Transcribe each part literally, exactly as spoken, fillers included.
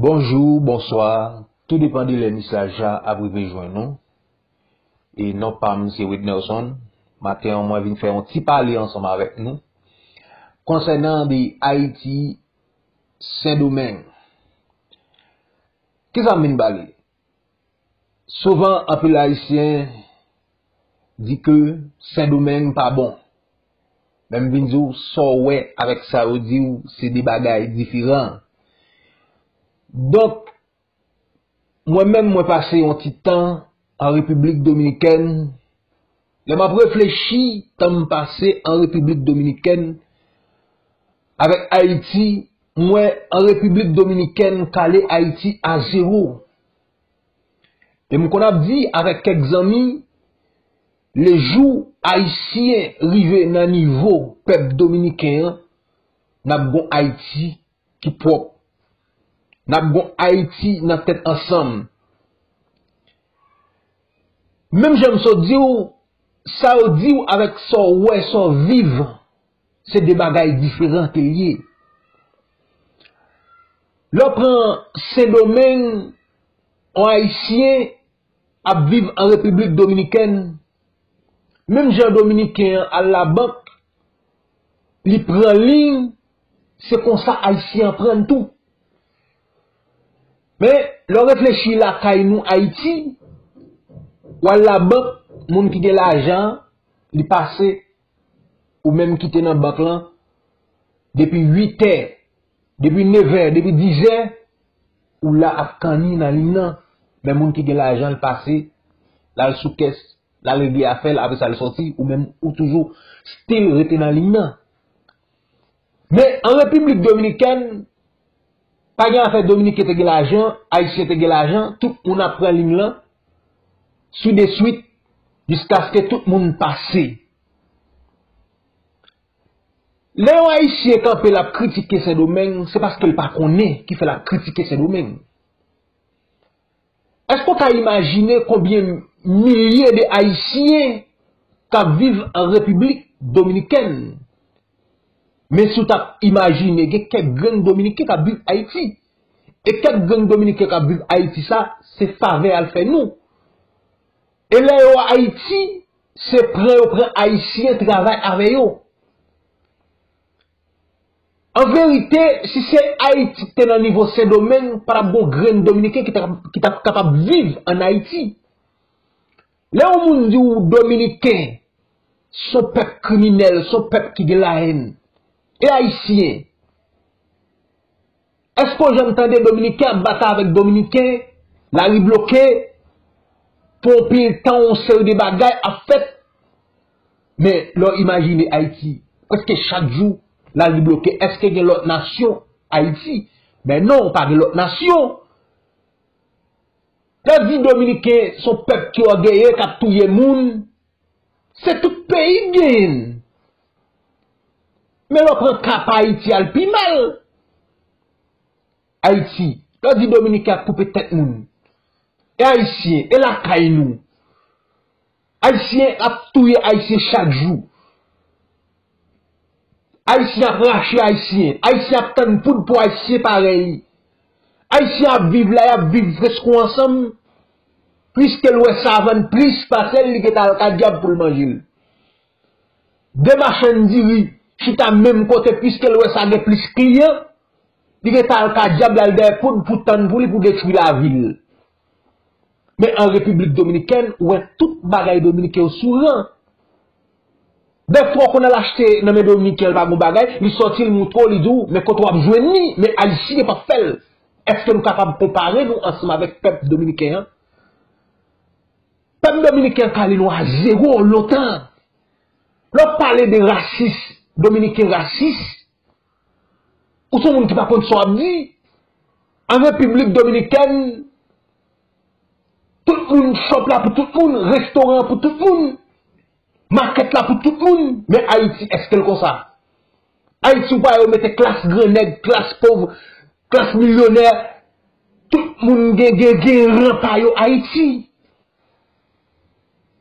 Bonjou, bonswa, tou depann de lè mesaj la ap rive jwenn nou. E non pa m se Widnerson. Maten an, mwen vin fè yon ti pale ansanm avèk nou konsènan de Ayiti, Sendomeng. Kisa m vin pale? Souvan, anpil Ayisyen di ke Sendomeng pa bon. Men m vin di w, sa w wè avèk sa yo di w, se de bagay diferan. Donk, mwen menm, mwen pase yon ti tan an Repiblik Dominikèn. Lè m ap reflechi tan m pase an Repiblik Dominikèn avèk Ayiti, m wè an Repiblik Dominikèn kale Ayiti a zewo. E m konn ap di avèk kèk zanmi, lejou Ayisyen rive nan nivo pèp dominiken an, n ap gon Ayiti ki pwòp. N ap gon Ayiti nan tèt ansanm. Menm jan m sot di w, sa yo di w avèk sa w wè, sa w viv, se de bagay diferan ke l ye. Lè w pran Sendomeng, yon Ayisyen ap viv an Repiblik Dominikèn, menm jan Dominiken an al labank, li pran liy, se konsa Ayisyen an pran l tou. Men, lè w reflechi lakay nou Ayiti, w al labank, moun ki gen lajan, li pase, ou menm ki te nan bank lan, depi uit è, depi nèf è, depi dis è, ou la ap kanni nan liy nan. Men moun ki gen lajan, l pase, l al sou kès, l al regle afè l, apre sa l sòti, ou menm ou toujou still rete nan liy nan. Men an Repiblik Dominikèn, pa gen afè Dominiken te gen lajan, Ayisyen te gen lajan, tout moun ap pran liy lan, sou de swit, jiskaske tout moun pase. Lè yon Ayisyen kanpe l ap kritike Sendomeng, se paske l pa konnen ki fè l ap kritike Sendomeng. Èske w ka imajine konbyen milye de Ayisyen k ap viv an Repiblik Dominikèn? Men si w t ap imajine, gen kèk grenn Dominiken k ap viv Ayiti. E kèk grenn Dominiken k ap viv Ayiti sa, se favè y al fè nou. E lè yo Ayiti, se pran yo pran Ayisyen travay avè yo. An verite, si se Ayiti ki te nan nivo Sendomeng, pa t ap gon grenn Dominiken ki t ap, ki t ap kapab viv ann Ayiti. Lè yon moun di w Dominiken, se yon pèp kriminèl, se yon pèp ki gen lahèn. E Ayisyen? Èske w janm tande Dominiken ap batay avèk Dominiken, lari bloke, pou yon pil tan, yon seri de bagay ap fèt? Men, lè w imajine Ayiti, prèske chak jou, lari bloke. Èske gen lòt nasyon Ayiti? Men non, pa gen lòt nasyon. Lè w di Dominiken se yon pèp ki ògeye, k ap touye moun, se tout peyi k genyen l. Men lè w pran ka pa Ayiti a, l pi mal. Ayiti, lè w di Dominiken ap koupe tèt moun. E Ayisyen, e lakay nou. Ayisyen ap touye Ayisyen chak jou. Ayisyen ap rache Ayisyen. Ayisyen ap tann poud pou Ayisyen parèy li. Ayisyen ap viv la, y ap viv fresko ansanm. Piske l wè sa vann plis pase l, li gentan al ka dyab pou l manje l. De machann diri chita menm kote, piske l wè sa gen plis kliyan, li gentan al ka dyab, l al dèyè poud pou tann pou li, pou detwi lavi l. Men an Repiblik Dominikèn, ou wè tout bagay dominiken yo sou ran. Dèfwa w konn al achte nan men dominiken, l pa gon bagay, li sòti, l moutre w, li di w, men kote w ap jwenn li, men ayisyen p ap fè l. Èske nou kapab konpare nou ansanm avèk pèp dominiken an? Pèp dominiken an kale nou a zewo lontan. Lè w pale de rasis, dominiken rasis, ou se yon moun ki pa konn sa w ap di. An Repiblik Dominikèn, tout moun, shop la pou tout moun, restoran pou tout moun, makèt la pou tout moun. Men Ayiti, èske l konsa? Ayiti, ou pa wè yo mete klas grannèg, klas pòv, klas milyonè, tout moun gen, gen, gen ran pa yo Ayiti.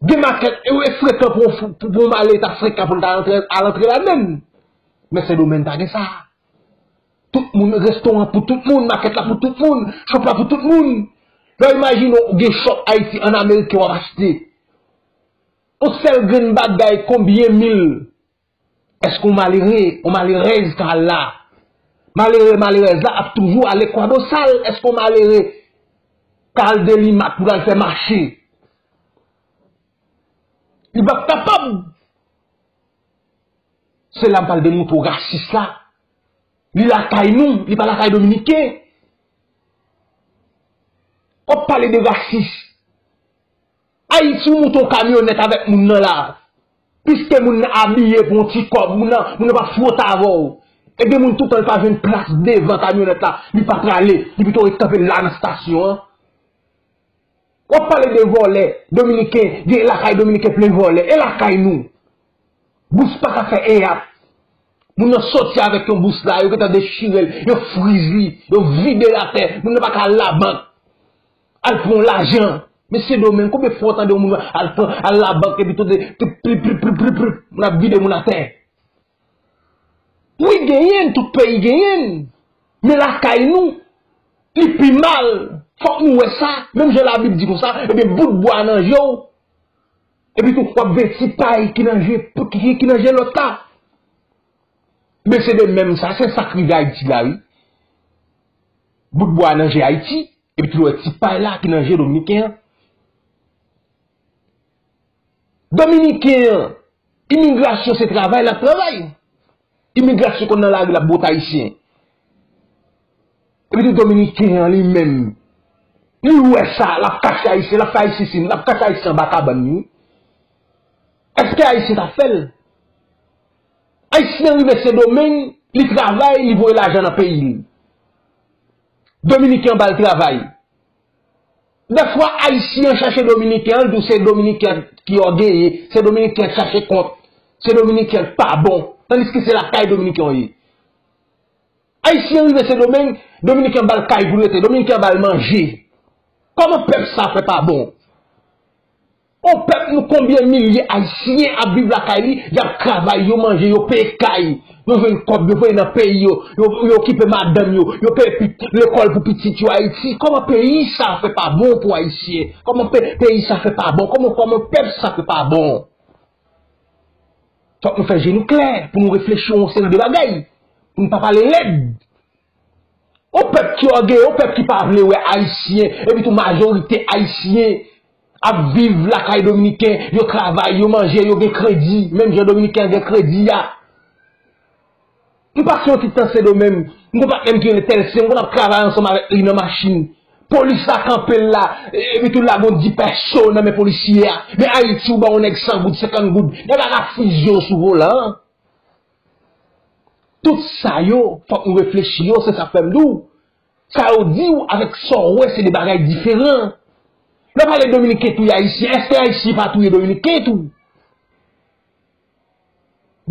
Gen makèt, e, e frekan pou, pou, pou yon maleta frekan pou l ta antre, al antre ladan l. Men Sendomeng pa gen sa. Tout moun, restoran pou tout moun, makèt la pou tout moun, shop la pou tout moun. Lè w imajine w gen shop Ayiti an ameriken w ap achte. Yon sèl grenn bagay, konbyen mil? Èske yon malere, yon malerèz ka al la? Malere, malerèz la ap toujou ale kwadosal. Èske yon malere ka al Delimat pou l al fè mache? Li p ap kapab. Se la m pral demontre w rasis la. Li lakay nou, li pa lakay dominiken. W ap pale de rasis. Ayiti, ou moute yon kamyonèt avèk moun nan la. Piske moun nan abiye pou yon ti kòb, moun nan, moun nan p ap fwote avè w. E gen moun toutan li pa jwenn plas devan kamyonèt la, li pa prale, li pito ret kanpe la nan estasyon an. W ap pale de vòlè, dominiken, gen lakay dominiken plen vòlè, e lakay nou? Bous pa ka fè eyap. Moun nan soti avèk yon bous la, yo gentan dechire l, yo friz li, yo vide l atè, moun nan pa ka al labank, al pran lajan. Men Sendomeng, konbyen fwa w tande yon moun al pran, al labank epi tou de, tou pri, pri, pri, pri, pri, moun ap vide moun atè? Wi, genyen, tout peyi genyen. Men lakay nou, li pi mal. Fòk nou wè sa. Menm jan Labib di konsa, ebyen, bout bwa nan je w. Epi tou, w ap gen ti pay ki nan je, ki, ki nan je lòt la. Men se de menm sa, se sa k rive Ayiti la, wi. Bout bwa nan je Ayiti, epi tou, w wè ti pay la ki nan je Dominiken an. Dominiken an, imigrasyon se travay l ap travay. Imigrasyon konn nan lari l ap bwote Ayisyen. Epi tou Dominiken an li menm, li wè sa, l ap kache Ayisyen, l ap fè Ayisyen sin, l ap kache Ayisyen anba kabann li. Èske Ayisyen ta fè l? Ayisyen an rive Sendomeng, li travay, li voye lajan nan peyi l. Dominiken an ba l travay. Dèfwa, Ayisyen an chache Dominiken an, l di w se Dominiken an ki ògeye, se Dominiken an k chache kont, se Dominiken an k pa bon, tandiske se lakay Dominiken an w ye. Ayisyen an rive Sendomeng, Dominiken an ba l kay pou l rete, Dominiken an ba l manje. Kòman pèp sa fè pa bon? On pèp nou, konbyen milye Ayisyen ap viv lakay li, y ap travay, yo manje, yo peye kay, yo jwenn kòb, yo voye nan peyi yo, yo, yo okipe madanm yo, yo peye pi-, lekòl pou pitit yo Ayiti. Kòman peyi sa fè pa bon pou Ayisyen? Kòman pe-, peyi sa fè pa bon? Kòman, kòman pèp sa fè pa bon? Fòk nou fè je nou klè, pou nou reflechi yon seri de bagay, pou nou pa pale lèd. On pèp ki ògeye, on pèp ki pa vle wè Ayisyen, epi tou majorite Ayisyen ap viv lakay Dominiken, yo travay, yo manje, yo gen kredi, menm jan Dominiken an gen kredi a. M pase yon ti tan Sendomeng, m gon patnè m ki rele Tèlsen, m konn ap travay ansanm avèk li nan machin. Polis la kanpe l la, epi tou l lage yon dis pèso nan men polisye a. Men Ayiti, ou ba yon nèg san goud, senkant goud, nèg la ka fize w sou volan an. Tout sa yo, fòk nou reflechi yo, se sa k fè m di w. Sa yo di w avèk sa w wè, se de bagay diferan. Lè w pale Dominiken touye Ayisyen, èske Ayisyen pa touye Dominiken tou?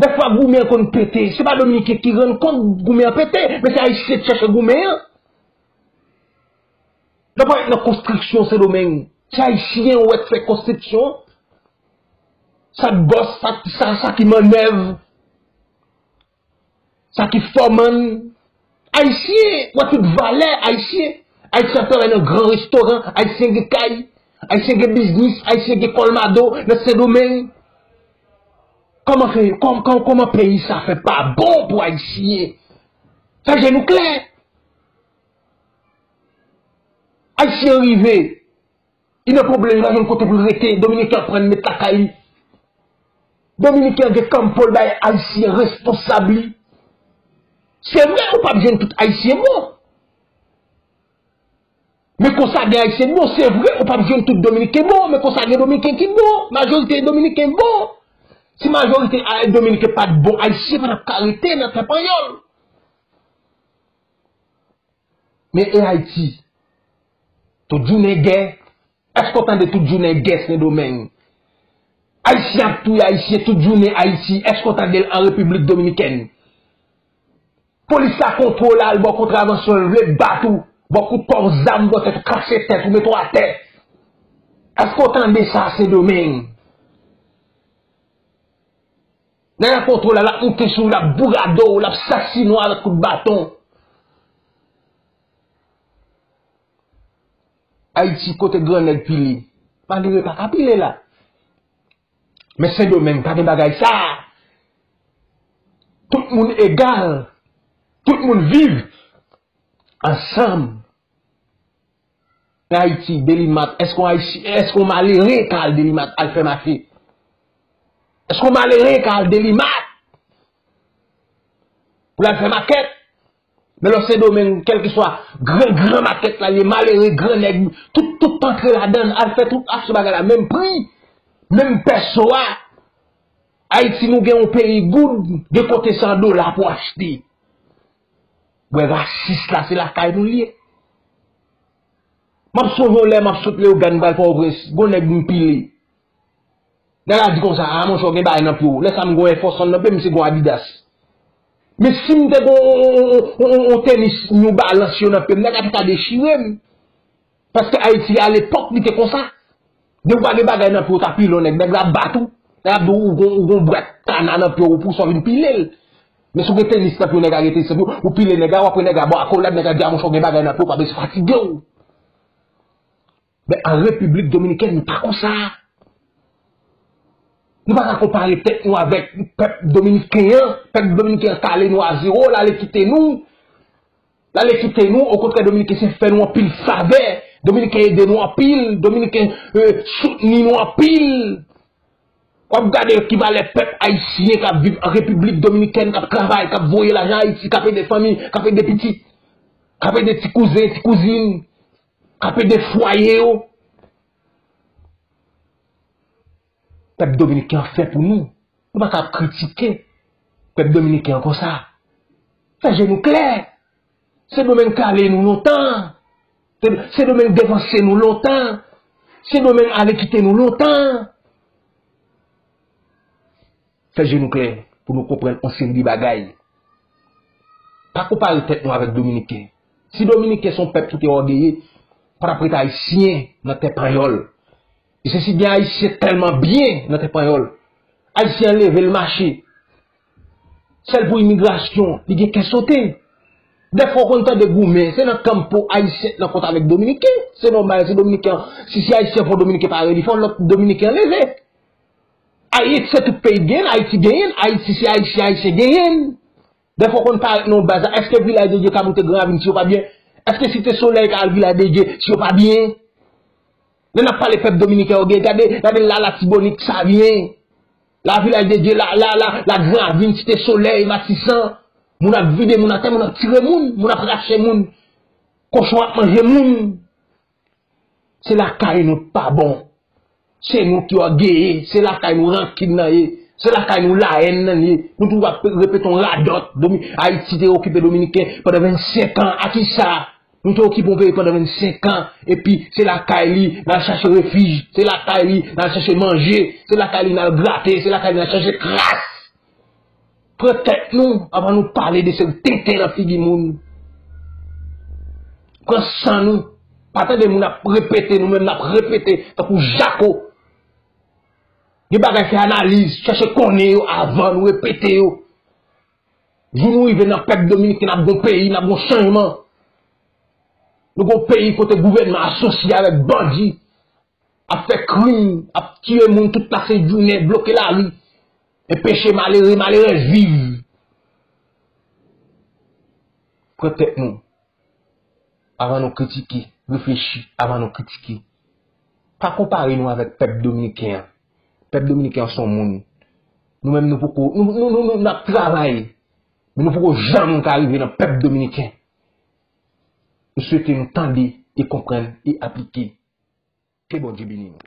Dèfwa goumen an konn pete, se pa Dominiken ki rann kont goumen an pete, men se Ayisyen k chache goumen an. Lè w pale nan konstriksyon Sendomeng, se Ayisyen ou wè k fè konstriksyon. Sa k bòs, sa, sa, sa ki mannèv, sa ki fòmann. Ayisyen, wè tout valè Ayisyen. Ayisyen ap travay nan gran restoran, Ayisyen gen kay, Ayisyen gen biznis, Ayisyen gen kòlmado nan Sendomeng. Kòman fè, kòm, kòm, kòman peyi sa fè pa bon pou Ayisyen? Fè je nou klè. Ayisyen rive, li nan pwoblèm, li pa jwenn kote pou l rete, Dominiken an pran l met lakay li. Dominiken an gen kanpo l bay Ayisyen responsab li. Se vre, ou p ap jwenn tout Ayisyen bon. Men konsa gen Ayisyen bon, se vre, ou p ap jwenn tout Dominiken bon, men konsa gen Dominiken ki bon, majorite Dominiken bon. Si majorite a-, Dominiken pa t bon, Ayisyen pa t ap ka rete nan tè panyòl. Men e Ayiti? Tout jounen gè. Èske w tande tout jounen gè Sendomeng? Ayisyen ap touye Ayisyen tout jounen Ayiti. Èske w tande l an Repiblik Dominikèn? Polis la kontwole al ba w kontravansyon, l vle bat ou, ba w kout pòv zam, ba w tèt ou, krache tèt ou, mete w atè. Èske w tande sa Sendomeng? Nèg la kontwole, l ap moute sou ou, l ap bourade w, l ap sasinen w avèk kout baton. Ayiti kote gran nèg pile. Malere pa ka pile la. Men Sendomeng pa gen bagay sa. Tout moun egal. Tout moun viv ansanm. Nan Ayiti, Delimat, èske yon Ayiti, èske yon malere ka al Delimat al fè mache? Èske yon malere ka al Delimat pou l al fè makèt? Men lò Sendomeng, kèlkeswa gran, gran makèt la, li malere, gran nèg, tout, tout antre ladan, al fè tout achte bagay la, menm pri, menm pèso a. Ayiti, nou gen yon peyi goud, gen kote se an dola pou achte. Bwè rasis la, se lakay nou l ye. M ap sonje yon lè m ap sot Leyogàn m pral Pòtoprens, gon nèg m pile. Nèg la di konsa, "A monchè, w gen bagay nan pye w." Lè sa m gon Air Force One nan pye m, misye gon Adidas. Men si m te gon on, on, on, on, on tenis New Balance yo nan pye m, nèg la te ka dechire m. Paske Ayiti, alepòk, li te konsa. Depi w pa gen bagay nan pye w, w ta pile yon nèg, nèg la bat ou. Nèg la ap di w, ou gon, ou gon bwat kana nan pye w, pou sa w vin pile l. Men si w gen tenis nan pye w, nèg la gen tenis nan pye w, ou pile nèg la, w ap wè nèg la ba w akolad, nèg la di, "A monchè, w gen bagay nan pye w, pa bezwen fatige w." Men an Repiblik Dominikèn, nou pa konsa. Nou pa ka konpare tèt nou avèk pèp dominiken an. Pèp dominiken an kale nou a zewo, l ale kite nou. L ale kite nou, okontrè, Dominiken se fè nou anpil favè. Dominiken ede nou anpil. Dominiken, eh, soutni nou anpil. W ap gade ki valè pèp ayisyen k ap viv an Repiblik Dominikèn, k ap travay, k ap voye lajan Ayiti, k ap ede fanmi, k ap ede pitit, k ap ede ti kouzen, ti kouzin, k ap ede fwaye yo. Pèp dominiken an fè pou nou. Nou pa ka ap kritike pèp dominiken an konsa. Fè je nou klè. Sendomeng kale nou lontan. Sen-, Sendomeng devanse nou lontan. Sendomeng ale kite nou lontan. Fè je nou klè pou nou konprann yon seri de bagay. Pa konpare tèt nou avèk Dominiken. Si Dominiken se yon pèp ki te ògeye, pa t ap ret Ayisyen nan tè panyòl. E se si gen Ayisyen tèlman byen nan tè panyòl. Ayisyen an leve l mache. Sèl pou imigrasyon, li gen kè sote. Dèfwa w konn tande goumen, se nan kanpo Ayisyen nan kont avèk Dominiken. Se nòmal, se Dominiken an. Si se Ayisyen fò, Dominiken pa rele, fò lòt Dominiken an leve. Ayiti se tout peyi genyen, Ayiti genyen, Ayiti se Ayisyen, Ayisyen genyen. Dèfwa w konn parèt nan yon baz la, èske Vilaj de Dye ka moute Gran Ravin si yo pa byen? Èske Site Solèy ka al Vilaj de Dye si yo pa byen? Lè n ap pale pèp dominiken yo gen, gade, gade la Latibonit sa byen. La Vilaj de Dye, la, la, la, la Gran Ravin, Site Solèy, Matisan. Moun ap vide moun atè, moun ap tire moun, moun ap rache moun. Kochon ap manje moun. Se lakay nou pa bon. Se nou ki ògeye, se lakay nou rankin nan ye, se lakay nou lahèn nan ye. Nou toujou ap repete yon radòt. Domi-, Ayiti te okipe Dominiken pandan vennsenk an. A kisa? Nou te okipe yon peyi pandan vennsenk an. Epi se lakay li n al chache refij, se lakay li n al chache manje, se lakay li n al grate, se lakay li n al chache kras. Pran tèt nou anvan nou pale de seri tenten nan figi moun. Pran san nou. Pa tande moun ap repete, nou menm n ap repete tankou jako. Gen bagay fè analiz, chèche konnen yo avan nou repete yo. Jou nou rive nan pèp dominiken, n ap gon peyi, n ap gon chanjman. Nou gon peyi kote gouvènman asosye avèk bandi, ap fè krim, ap tiye moun tout lase jounen, bloke lari, enpeche malere, malerèz viv. Pran tèt nou avan nou kritike, reflechi avan nou kritike. Pa konpare nou avèk pèp dominiken an. Pèp dominiken an se yon moun. Nou menm nou poko, nou, nou, nou, nou, n ap travay, men nou poko janm ka rive nan pèp dominiken. M swete nou tande e konprann e aplike. Ke Bondye beni nou.